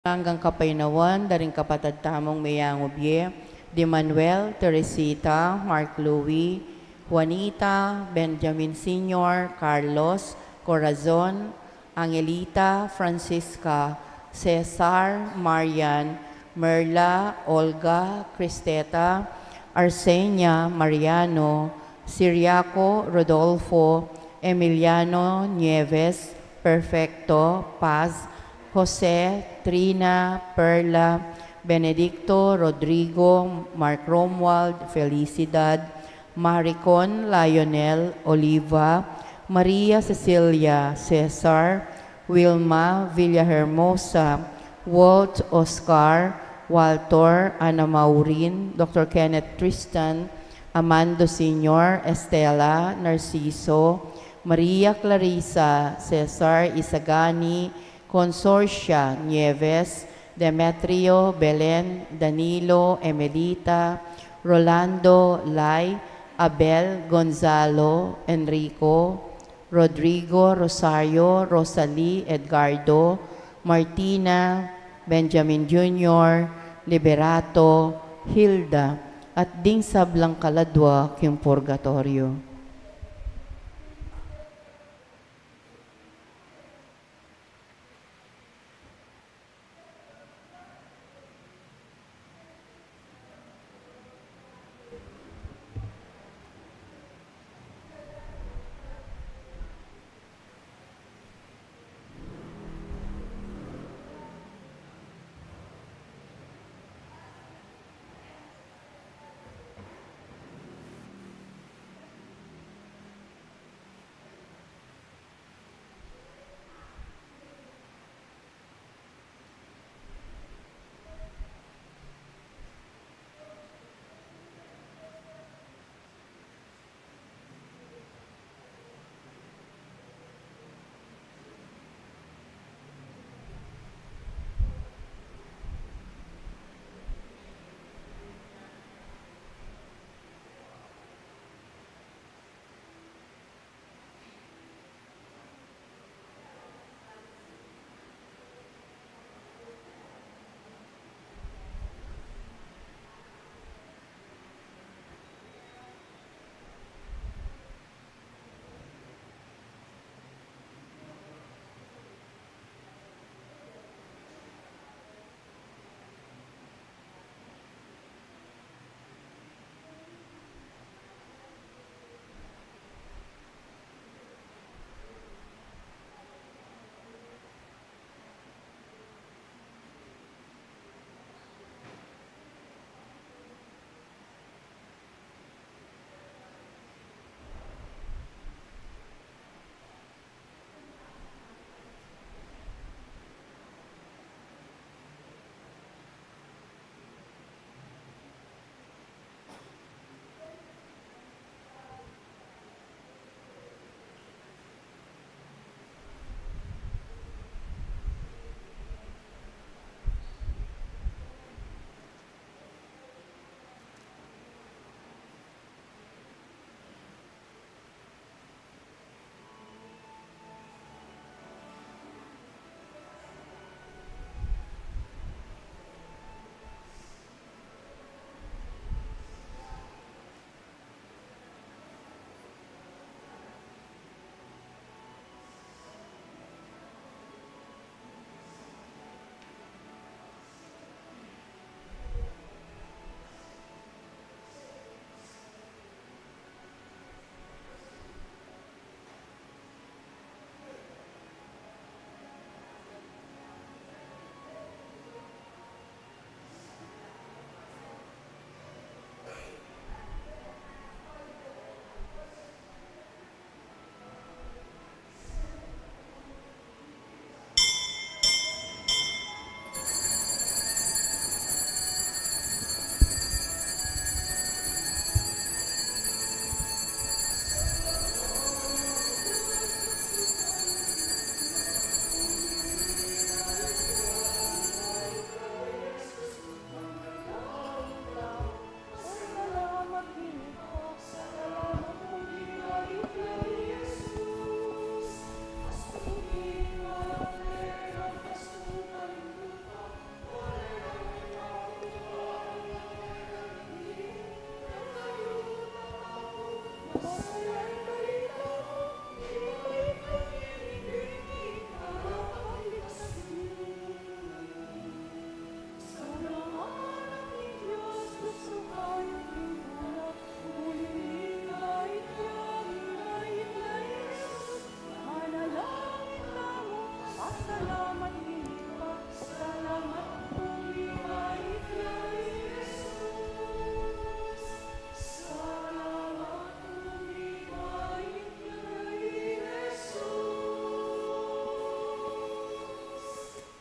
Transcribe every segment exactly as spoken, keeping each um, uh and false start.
Anggang kapaynawan da ring kapatad tamung meyangubye, di Manuel, Teresita, Mark Louie, Juanita, Benjamin Senior, Carlos, Corazon, Angelita, Francisca, Cesar, Marian, Merla, Olga, Cristeta, Arsenia, Mariano, Siriaco, Rodolfo, Emiliano, Nieves, Perfecto, Paz, Jose, Trina, Perla, Benedicto, Rodrigo, Mark Romuald, Felicidad, Maricon, Lionel, Oliva, Maria Cecilia, Cesar, Wilma, Villahermosa, Walt, Oscar, Walter, Ana Maureen, Doctor Kenneth Tristan, Amando Senior, Estela, Narciso, Maria Clarissa, Cesar, Isagani, Consorcia, Nieves, Demetrio, Belen, Danilo, Emelita, Rolando, Lai, Abel, Gonzalo, Enrico, Rodrigo, Rosario, Rosalie, Edgardo, Martina, Benjamin Junior, Liberato, Hilda, at ding sablang kaladwa king purgatoryo.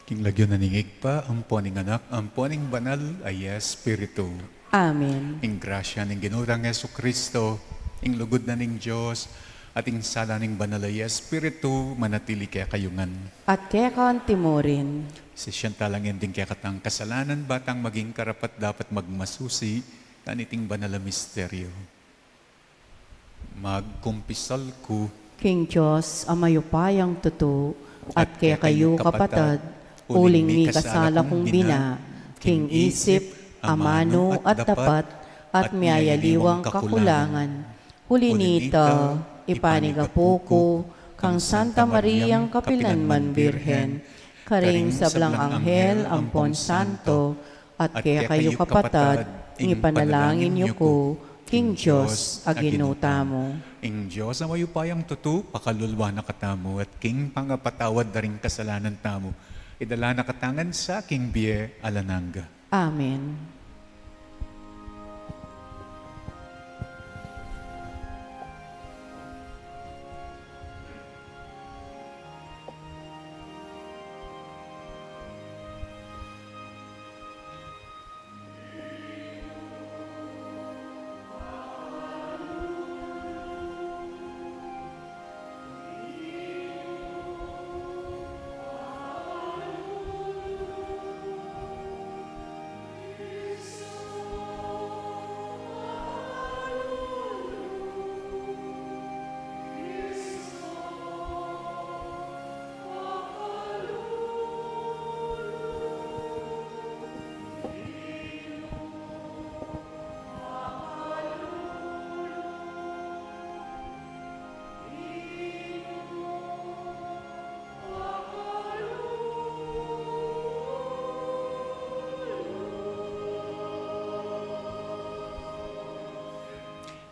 King lagyu na ning Ibpa, ampo ning Anak, ampo ning Banal a Espiritu. Amen. Ing grasya ning Ginu tang Jesucristo, ing lugud na ning Dios, at ing sala ning Banal a Espiritu, manatili kekayu ngan. At keka antimurin. Sisian talang ding kekatang kasalanan, ba tang maging karapat-dapat magmasusi kaniting banal a misteryo. Magkumpisal ku king Dios a mayupayang tutu, at kekayu, kapatad, uling mikasala kung bina, king isip, amanu, at dapat, at miyayaliwang kakulangan. Uli nita, ipanigapu ku kang Santa Mariang kapilanman Birhen, karing sablang anghel ampon santo, at kekayu, kapatad, ing ipanalangin yu ku king Dios a Ginu tamu. Ing Dios a mayupayang tutu, pakalulwan na katamu, at king pangapatawad da ring kasalanan tamu, idala na katamu ngan sa king bie alang angga. Amen.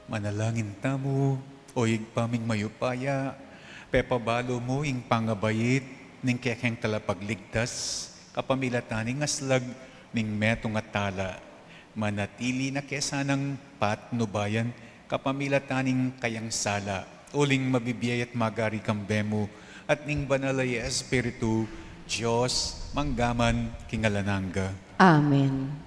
Manalangin tamu. O Ibpa ming mayupaya, pepabalu mu ing pangabait ning kekeng talapagligtas kapamilatan ning aslag ning metung a tala. Manatili na ke sanang patnubayan kapamilatan ning kayang sala, uling mabibie at magari kambe mu at ning Banal a Espiritu, Dios, mangga man king alang angga. Amen.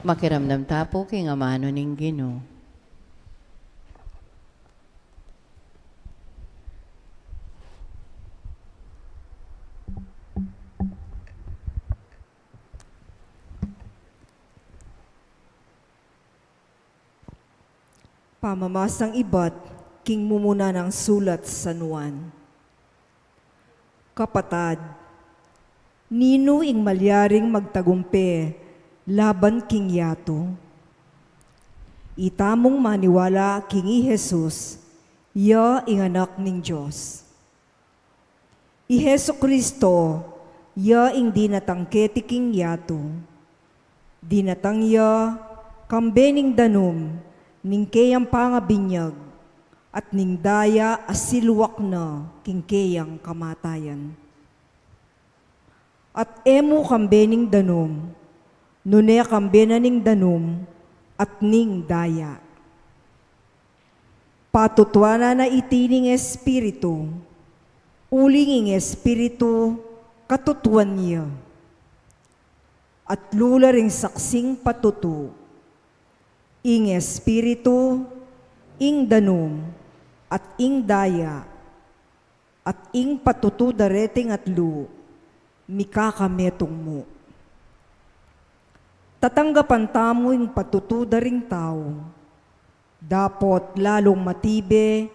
Makiramdam ta pu king amanu ning Ginu. Pamamasang ibat king mumuna nang sulat San Juan. Kapatad, ninu ing malyaring magtagumpe laban king yatu? Itamung maniwala king i Jesus, ya ing Anak ning Dios. I Jesucristo, ya ing dinatang keti king yatu. Dinatang ya kambe ning danum ning keyang pangabinyag, at ning daya a siluak na king keyang kamatayan. At e mu kambe ning danum, nune kambe na ning danum at ning daya. Patutuanan na iti ning Espiritu, uling ing Espiritu katutuan ya. At lula ring saksing patutu, ing Espiritu, ing danum, at ing daya, at ing patutu da reting atlu, mikakametung mu. Tatanggapan tamu ing patutu da ring tau, dapot lalung matibe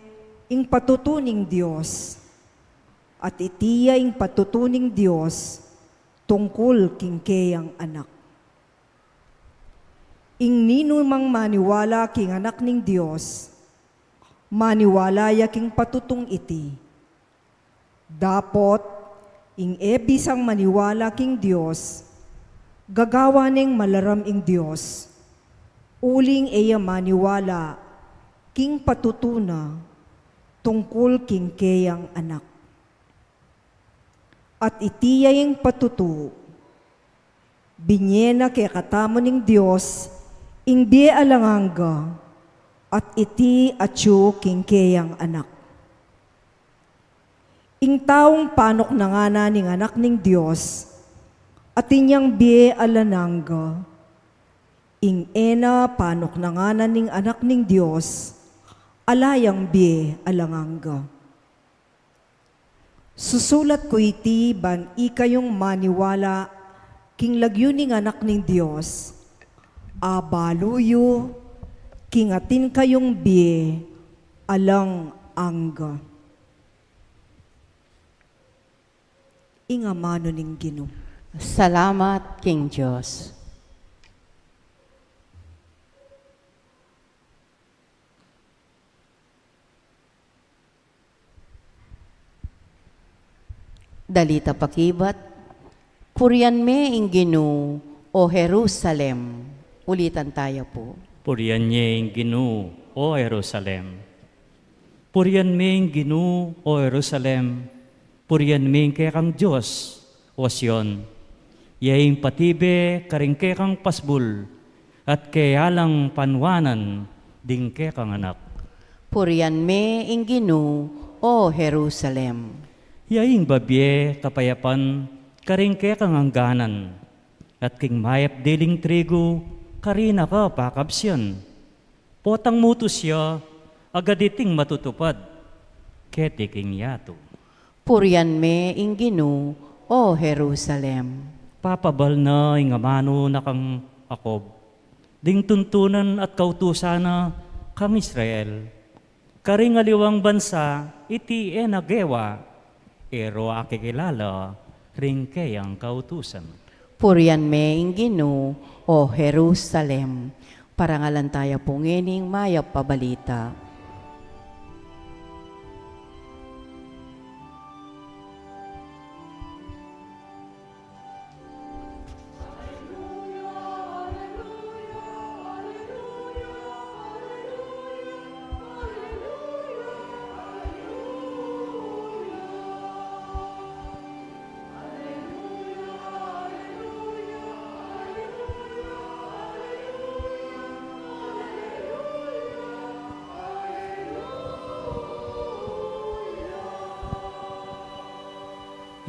ing patutu ning Dios, at iti ya ing patutu ning Dios tungkul king keyang Anak. Ing ninumang maniwala king Anak ning Dios, maniwala ya king patutung iti. Dapot ing e bisang maniwala king Dios, gagawa neng malaram ing Dios, uling e ya maniwala king patutu na tungkul king keyang Anak. At iti ya ing patutu, binie na kekatamu ning Dios ing bie alang angga, At iti atyu king keyang anak. Ing taung panuknangan na ning anak ning Dios, atin yang bie alang angga. Ing e na panuknangan na ning anak ning Dios, ala yang bie alang angga. Susulat ku iti ban ikayung maniwala king lagyu ning anak ning Dios, abalu yu king atin kayung bie alang angga. Ing amanu ning Ginu. Salamat king Dios. Dalita pakibat. Purian me ing Ginu, o Jerusalem. Ulitan taya pu. Purian ye ing Ginu, o Jerusalem. Purian me ing Ginu, o Jerusalem. Purian me ing kekang Dios, o Sion. Iya ing patibe karing kekang pasbul, at kaya lang panuanan ding kekang anak. Purian me ing Ginu, o Jerusalem. Iya ing babie kapayapan karing kekang angganan, at king mayap diling trigu karina ka pakabsian. Potang mutus ya, agad iting matutupad keti king yatu. Purian me ing Ginu, o Jerusalem. Papabal na ing amanu na kang Jacob, ding tuntunan at kautusan na kang Israel. Karing aliwang bansa iti e na gewa, e ro akikilala ring keyang kautusan. Purian me ing Ginu, o Jerusalem. Parangalan taya pu ngening mayap a balita.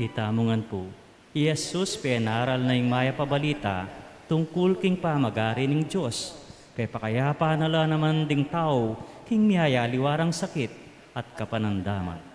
Itamu ngan pu, i Jesus penaral na ing mayap a balita tungkul king pamagari ning Dios, pepakayapan na la naman ding tau king miyayaliwa rang sakit at kapanandaman.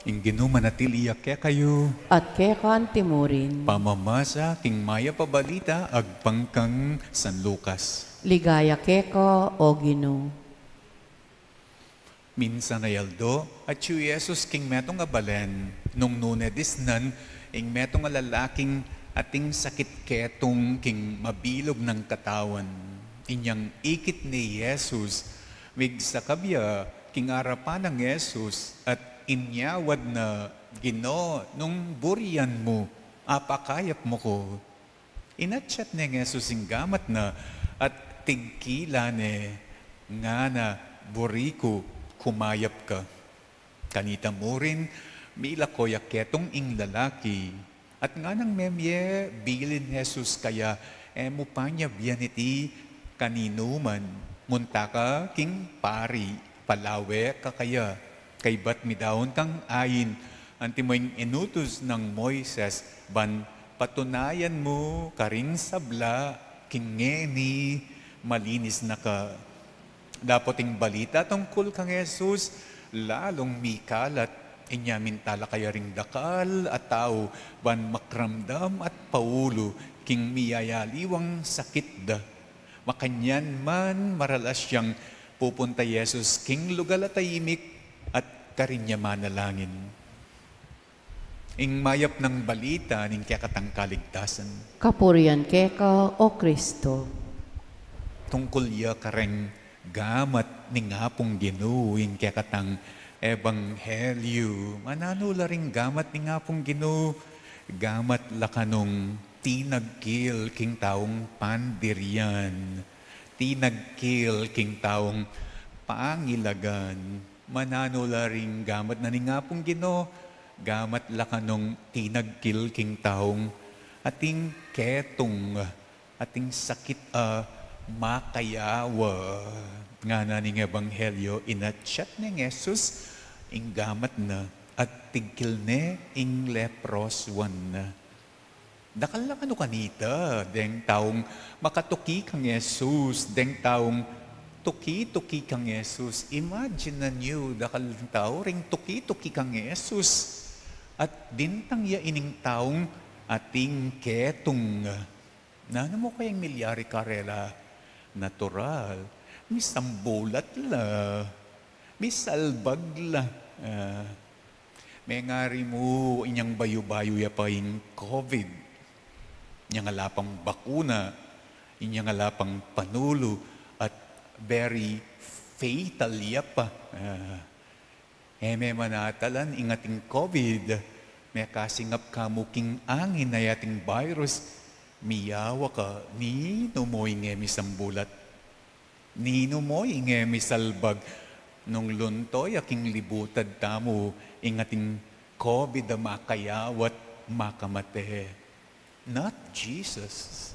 Ing Ginu manatili ya kekayu. At keka anti mu rin. Pamamasa king mayap a balita agpang kang San Lucas. Ligaya keka, o Ginu. Minsan a aldo, atyu i Jesus king metung a balen, nung nune disnan ing metung a lalaking ating sakit ketung king mabilug nang katawan. Inyang ikit ne i Jesus, migsakab ya king arapan nang Jesus, at inyawad na, "Ginu, nung burian mu, apakayap mu ku." Inatyat neng Jesus ing gamat na at tigkilan ne, ngana, "Buri ku, kumayap ka." Kanita mu rin, milako ya ketung ing lalaki. At nganang memie, bilin Jesus kaya, "E mu pa nya bian iti kaninuman, munta ka king pari, palawe ka kaya, kaybat midaun kang ain, antimo ing inutus nang Moises, ban patunayan mu karing sabla, king ngeni malinis na ka." Dapot ing balita tungkul kang Jesus lalung mikalat, inya minta la kaya ring dakal a tau ban makramdam at paulu king miyayaliwang sakit da. Makanyan man, maralas yang pupunta i Jesus king lugal a taimik at karin ya manalangin. Ing mayap nang balita ning kekatang kaligtasan. Kapurian keka, o Kristo. Tungkul ya kareng gamat ning Apung Ginu ing kekatang Ebanghelyu. Mananu la ring gamat ning Apung Ginu? Gamat la kanung tinagkil king taung pandirian, tinagkil king taung pangilagan. Mananu la ring gamat na ning Apung Ginu? Gamat la kanung tinagkil king taung ating ketung, ating sakit a makayawa. Ngana ning Ebanghelyo, inatyat neng Jesus ing gamat na at tigkil ne ing leprosuan na. Dakal la kanu kanita deng taung makatuki kang Jesus, deng taung tuki-tuki kang Jesus. Imagine na niyu, dakal tau ring tuki-tuki kang Jesus. At dintang ya ining taung ating ketung. Nanu mu kayang milyari karela? Natural, misambulat la, misalbag la. Ah, mengari mu inyang bayu-bayu ya pa ing COVID, inyang ala pang bakuna, inyang ala pang panulu, at very fatal ya pa. Ah, e me manatalan ing ating COVID, mekasingap ka mu king angin a yating virus, miyawa ka, ninu mu ing e misambulat? Ninu mu ing e misalbag? Nung lunto ya king libutad tamu ing ating COVID a makayawa at makamate. Not Jesus.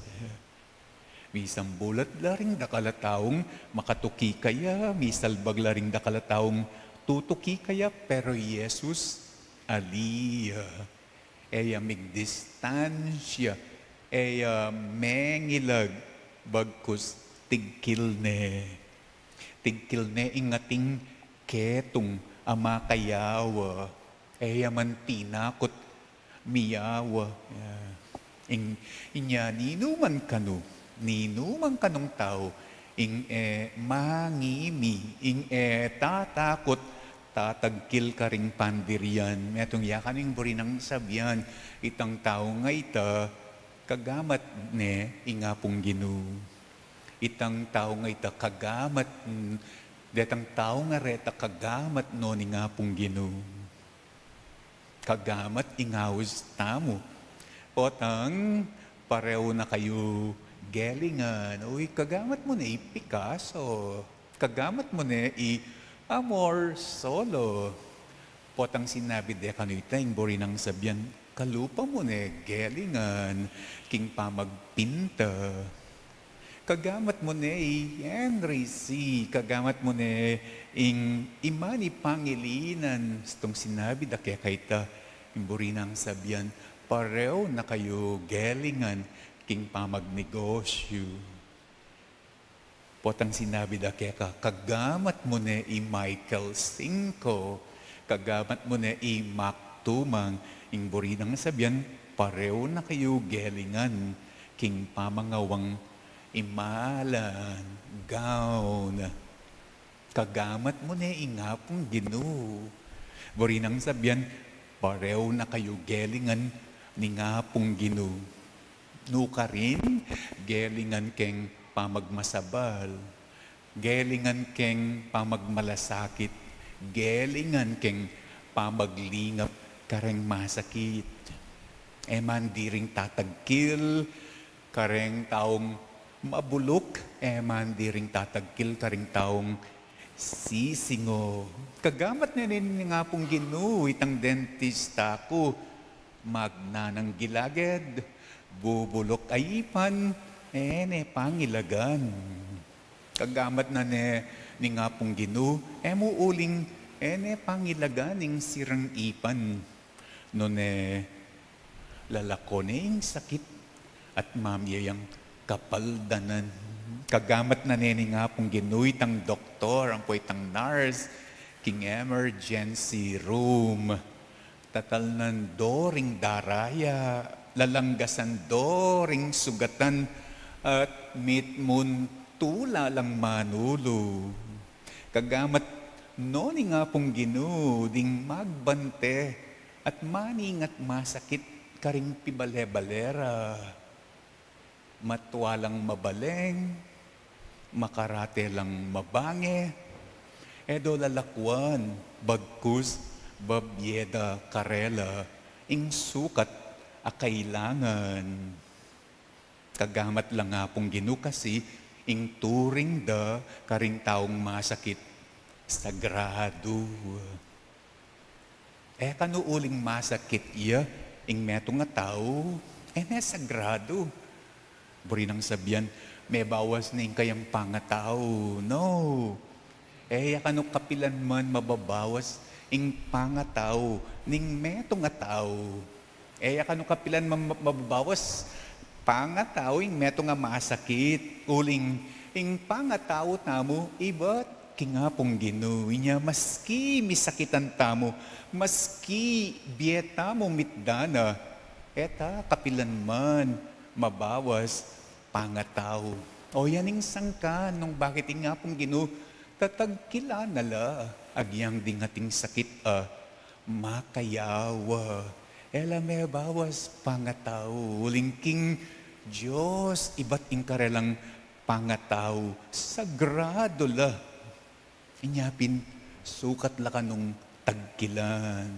Misambulat la ring dakal a taung makatuki kaya, misalbag la ring dakal a taung tutuki kaya, pero Jesus, ali ya. E ya migdistansya, e ya mengilag, bagkus tigkil ne. Tigkil ne ing ating ketung a makayawa, e ya man tinakut, miyawa. Ya. Ing, inya ninu man kanu, ninu man kanung tau, ing e mangimi, ing e tatakut, tatagkil karing pandirian. Metung ya kanu ing buri nang sabian, itang tau nga ita, kagamat ne ing Apung Ginu. Itang tau nga ita kagamat, mm, detang tau nga reta kagamat no ning Apung Ginu. Kagamat ing aus tamu. Potang pareu na kayu gelingan. Uy, kagamat mu ne i Picasso. Kagamat mu ne i Amor Solo. Potang sinabi de kanu ita, ing buri nang sabian, kalupa mu ne gelingan king pamagpinta. Kagamat mu ne i Henry C, kagamat mu ne ing Imani Pangilinan, stung sinabi da keka ita, ing buri nang sabian, pareu na kayu gelingan king pamagnegosyu. Potang sinabi da keka, kagamat mu ne i Michael Cinco, kagamat mu ne i Mac Tumang, ing buri nang sabian, pareu na kayu gelingan king pamangawang imalan, gown. Kagamat mu ne ing Apung Ginu. Buri nang sabian, pareu na kayu gelingan ning Apung Ginu. Nukarin, gelingan keng pamagmasabal, gelingan keng pamagmalasakit, gelingan keng pamaglingap kareng masakit. E man di ring tatagkil kareng taung mabuluk, e man di ring tatagkil kareng taung sisingo. Kagamat ne ning Apung Ginu, itang dentista ku, magnanang gilaged, bubuluk a ipan, e ne pangilagan. Kagamat na ne ning Apung Ginu, e mu uling e ne pangilagan ing sirang ipan. Nune lalako ne ing sakit at mamie yang kapaldanan. Kagamat na ne ning Apung Ginu, itang doktor, ampo itang nurse king emergency room. Tatalnan do ring daraya, lalanggasan do ring sugatan, at mitmun tula lang manulu. Kagamat no ning Apung Ginu ding magbante at maningat masakit karing pibale-bale ra. Matua lang mabaleng, makarate lang mabange, E do lalakwan, bagkus babie da karela ing sukat a kailangan. Kagamat la nga pung Ginu kasi ing turing da karing taung masakit sagradu. E kanu uling masakit ya ing metung a tau, e ne sagradu. Buri nang sabian, mebawas ne ing kayang pangatau. No. E ya kanu kapilan man mababawas ing pangatau ning metung a tau. E ya kanu kapilan ma-, ma-, mababawas pangatau ing metung a masakit. Uling ing pangatau tamu ibat king Apung Ginu. Inya maski misakitan tamu, maski bie tamu mitdana, e ta kapilan man mabawas pangatau. O yan ing sangkan nung bakit ing Apung Ginu tatagkilan na la agyang ding ating sakit a makayawa. E la mebawas pangatau, uling king Dios ibat ing karelang pangatau, sagradu la. Inya pin sukat la kanung tagkilan.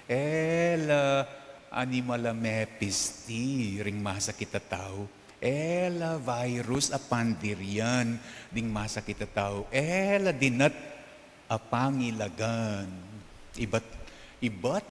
E la animal a mepisti ring masakit a tau. E la virus a pandirian ding masakit a tau. E la dinat a pangilagan. Ibat, ibat